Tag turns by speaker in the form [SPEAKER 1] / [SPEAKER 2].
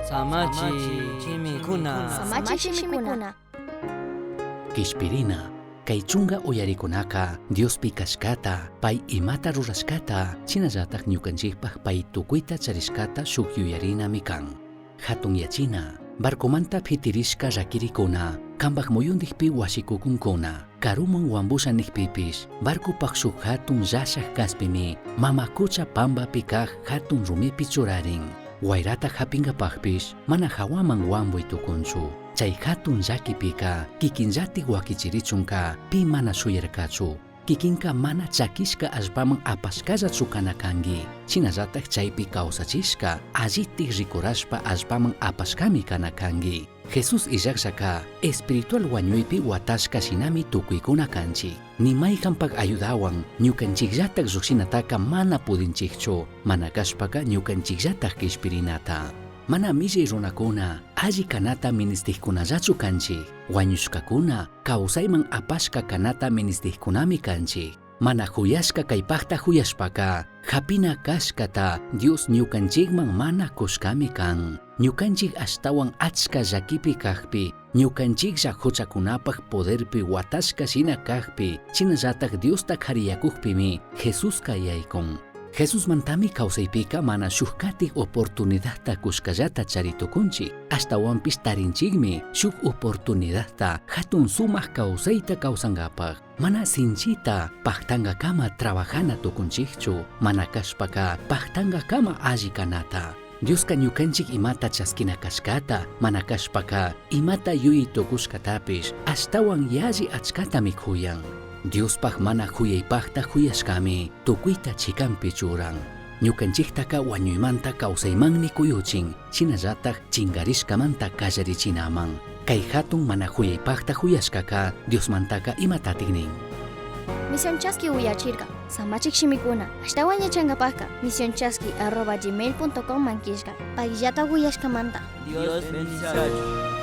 [SPEAKER 1] Samachi shimikuna.
[SPEAKER 2] Samachi shimikuna.
[SPEAKER 3] Quishpirina. Kay chunga uyarikunaka Diospi kashkata, pay imata rurashkata, shinallatak ñukanchikpak pay tukuyta charishkata shuk yuyarinami kan. Hatunyachina, barcomanta phitirishka rakirikuna, kambak muyundikpi washikukunkuna, karuman wambusha nikpipish, barcopak shuk hatun llashak kaspimi mama kucha pambapi kak hatun rumipi churarin. Wayrata hapingapakpish mana hawaman wambuy tukunchu. Chay hatun llakipika kikinllatik wakichirichunka pi mana shuyarkachu. Kikinka mana chakishka allpaman apashkallachu kana kanki. Shinallatak chaypi kawsachishka, allitik rikurashpa allpaman apashkami kana kanki. Jesús illakllaka espiritual wañuypi watashka shinami tukuykuna kanchik. Ni maykanpak ayudawan ñukanchikllatak llukshinataka mana pudinchikchu, mana kashpaka ñukanchikllatak kishpirinata. Mana millay runakuna alli kanata ministikkunallachu kanchik, wañushkakuna kawsayman apashka kanata ministikkunami kanchik. Mana huyashka kaypakta huyashpaka hapina kashkata Dios ñukanchikman mana kushkami kan. Ñukanchik ashtawan achka llakipi kakpi, ñukanchiklla huchakunapak poderpi watashka shina kakpi, shinallatak Diosta kariyakukpimi Jesuska yaykun. Jesusmantami kawsaypika mana shuk katik oportunidadta kushkallata chari tukunchik, ashtawanpish tarinchikmi shuk oportunidadta hatun sumak kawsayta kawsankapak. Mana sinchita paktankakama trabajana tukunchikchu, mana kashpaka paktankakama alli kanata. Dioska ñukanchik imata chaskina kashkata, mana kashpaka imata yuyi tukushkatapish ashtawan yalli achkatami kuyan. Diospaj mana huyaypakta huyashkami tukuyta chikanpi churan. Ñukanchiktaka wañuymanta kawsaymanmi kuyuchin, shinallatak chinkarishkamanta kallarichinaman. Kay hatun mana huyaypakta huyashkaka Diosmantaka imatatik nin.
[SPEAKER 2] Misión Chaski uyachirka. Samachik shimikuna. Ashtawan yachankapakka misionchaski@gmail.com man killka. Payllata uyashkamanta.
[SPEAKER 1] Dios bendiciachun.